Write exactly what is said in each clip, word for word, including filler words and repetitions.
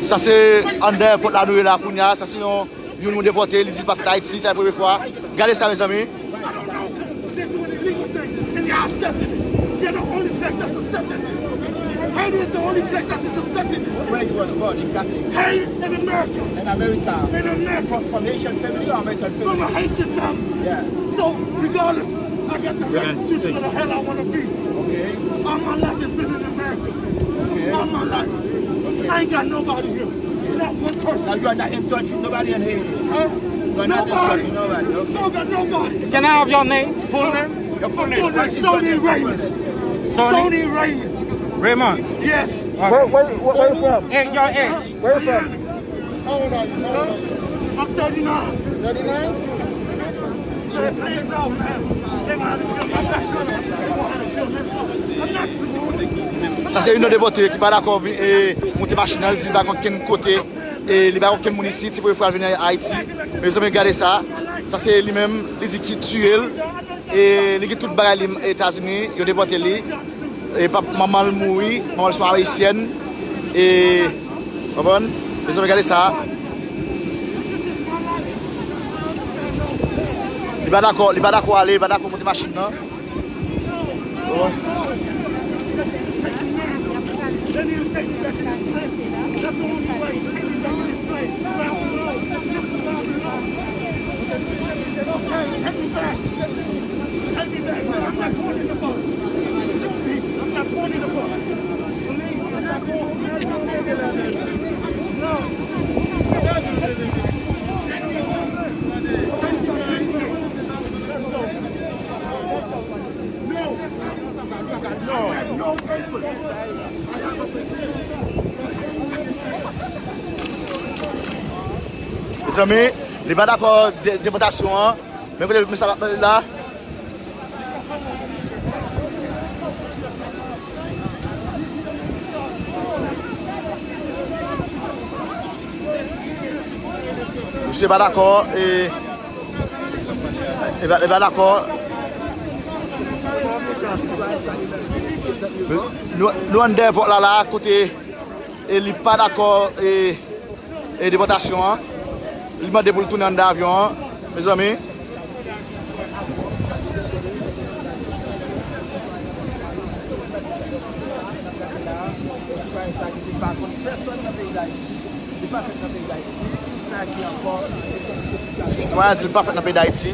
Sa se anndan èpòt la nou ye la kounye a. Sa se yon, youn nou depòte, li di l pa fèt Ayiti, sa se premye fwa. Gade sa, mezanmi. They doing illegal things and they accepting it. They're the only place that's accepting it. Haiti is the only place that's accepting it. Where you was born, exactly? Haiti in America. In America. In America. From, from Haitian family or American family? From a Haitian family. Yeah. So, regardless, I got the right to choose where the hell I want to be. Okay. All my life has been in America. Okay. All my life. Okay. I ain't got nobody here. Not one person. So you are not in touch with nobody in Haiti? Huh? You are not in touch with nobody, okay. No, got nobody. Can I have your name? Full name? Your full name. What is your name? Sony Raymond. Sony? Sony Raymond. Raymond? Yes. Okay. Where, where, where, where you from? And your age? Where you from? How old are you? How old are you? I'm thirty-nine. Thirty-nine? Sa se youn nan depòte ki pa dakò vin, e, monte machin nan, li di li pa konn kenn kote, e, li pa konn kenn moun isit, se premye fwa l vin Ayiti. Mezanmi, gade sa. Sa se li menm, li di ki tiye l, e, li gen tout bagay li Etazini, yo depòte li. E pap, manman l mouri, manman l se yon ayisyèn. E, konprann? Mezanmi, gade sa. Li pa dakò, li pa dakò ale, li pa dakò monte machin nan. Konprann? Take me back. Take me back, man. I'm not going in the boat. Shoot me. I'm not going in the boat. Believe me, I'm not going. No. No. No. No paper. Mezanmi, li pa dakò de-, depòtasyon an. Men kote mesye la ap pale la. Misye pa dakò, e, e pa, e pa dakò. Nou, nou anndan èpòt la, la, kote, e, li pa dakò, e, e depòtasyon an. Li mande pou l tounen anndan avyon an, mezanmi. Sitwayen an di l pa fèt nan peyi Dayiti.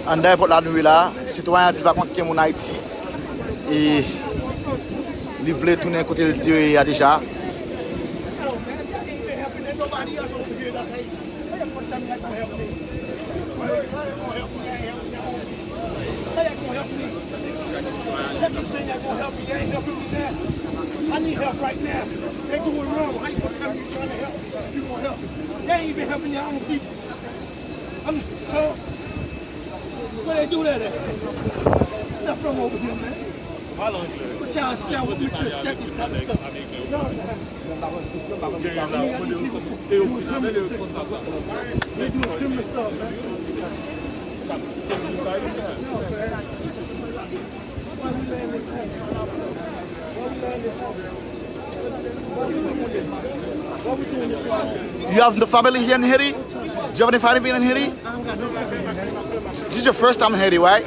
Anndan èpòt la nou ye la, sitwayen an di l pa konn kenn moun Ayiti. E li vle tounen kote l te ye a deja. How y'all gonna help me? Let me say y'all gonna help me. Y'all ain't helping me now. I need help right now. They doing wrong. How you gonna tell me you trying to help? You gonna help? Y'all ain't even helping your own people. I'm so. Where they do that at? Not from over here, man. What y'all see? I want me to set this type of stuff. No, man. You have the family here in Haiti? Do you have any family in Haiti? This is your first time in Haiti, right?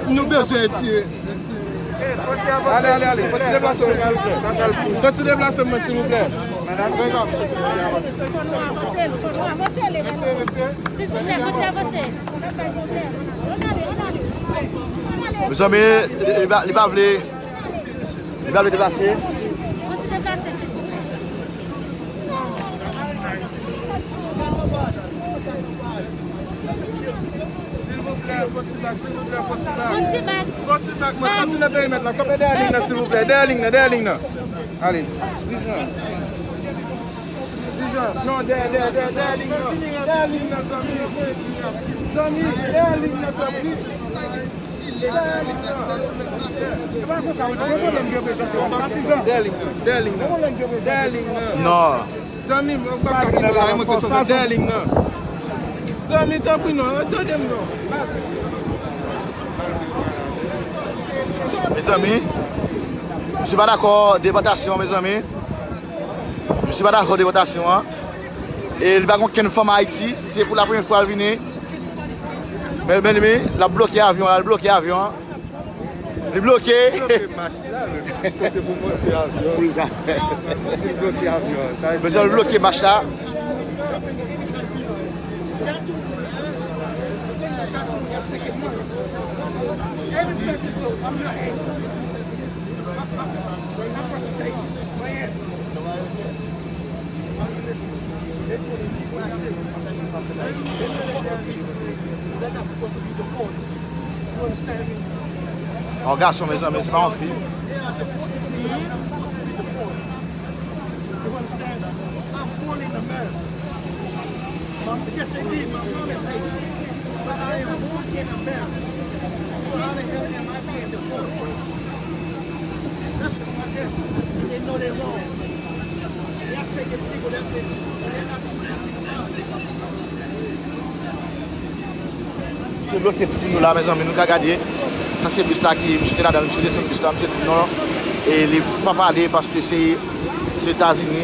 Nou bezwen retire. Ale, ale, ale. Soti deplase mwen, silvouplè. Soti deplase mwen, silvouplè. Mezanmi, li, li pa, li pa vle, li pa vle deplase. Silvouplè, fò ti bak, silvouplè, fò ti bak. Fò ti bak. Fò ti bak, mwen soti nan perimèt la. Kanpe dèyè liy nan, silvouplè. Dèyè liy nan, dèyè liy nan. Ale. Dijan. Dijan. Non, dèyè, dèyè, dèyè, dèyè liy nan. Dèyè liy nan, zanmi. Zanmi, dèyè liy nan, tanpri. Dèyè liy nan, dèyè liy nan. Dèyè liy nan. Non. Zanmi m, ou pa ka kite la, mwen ke sot dèyè liy nan. Zanmi, tanpri non, tande m non. Mezanmi, misye pa dakò depòtasyon, mezanmi. Misye pa dakò depòtasyon an. E li pa gen okenn fanm Ayiti, se pou la premyè fwa l vini. Men, men, men, l ap bloke avyon an, l ap bloke avyon an. Li bloke. Bloke mach la, men kote pou monte avyon. Pou l ka. Li bloke avyon. Sa vle di l bloke mach la. Yon gason, mezanmi, se pa yon fi. Misye bloke tout moun yo la, mezanmi, nou ka gade. Sa se bis la ki misye te ladan l, misye desann bis la, misye di non, e li pa pale paske se, se Etazini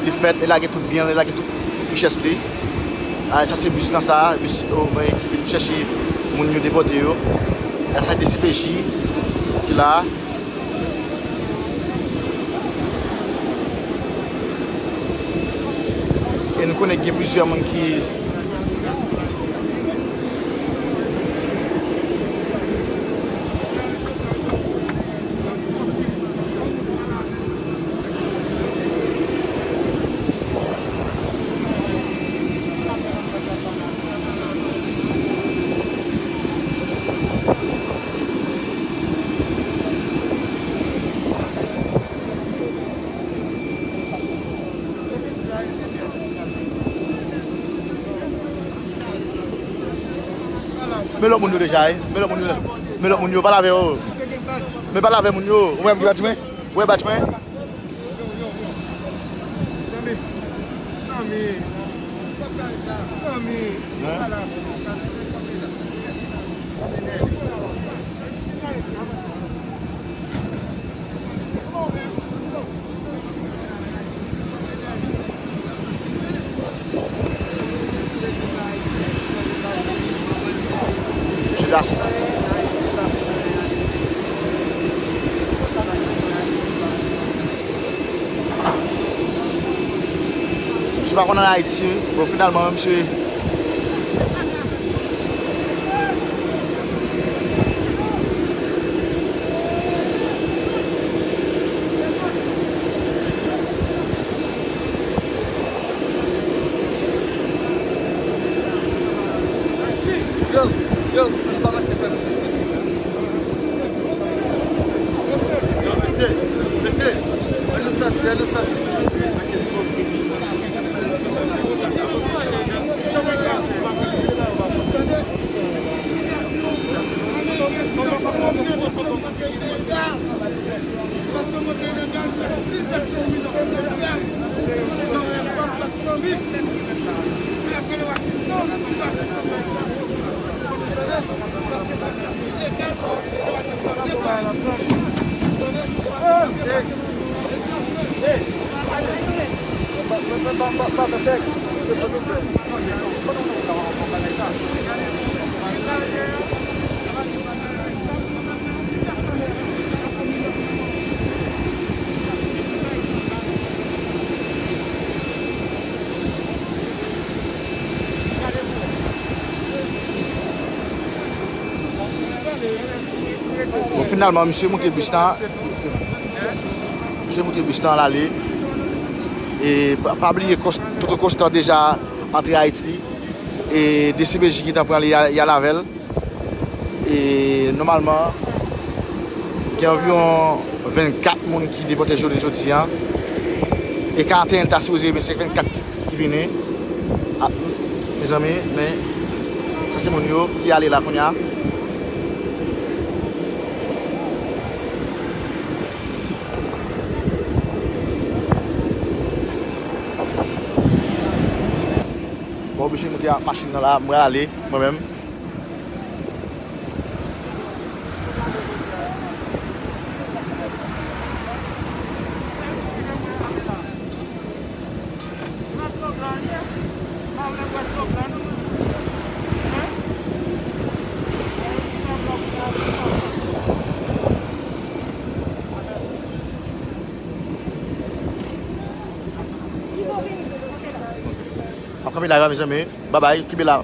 li fèt, li lage tout byen l, li lage tout richès li. A, sa se bis lan sa, bis, o, mwen ki vin chèche moun yo depòte yo. E sa D C P J ki la. E nou konnen gen plizyè moun ki Men lòt moun yo deja, wi. Men lòt moun yo, men lòt moun yo, pale avè yo. Men pale avè moun yo. Ou wè m ki bat mwen? Ou wè bat mwen? Misye gason. Misye pa konn ann Ayiti, bon, finalman, misye. Yo, yo, ann pa pase frè m. Yo, mesye, mesye, ann nou soti, ann nou soti. Finalman, misye moute bis la. Misye moute bis la, l ale. E pa, pa bliye Kòs-, Toto Konstan deja antre Ayiti. E D C P J gentan pran li, y a, y al avè l. E nòmalman, gen anviwon vennkat moun ki depòte jounen jodi a. E karanteyen ta sipoze, men se vennkat ki vini. A, mezanmi, men sa se moun yo ki ale la kounye a. Mwen oblije moute ak machin nan la, mwen ale, mwen menm. M ap kanpe la, mezanmi. Babay, kenbe la.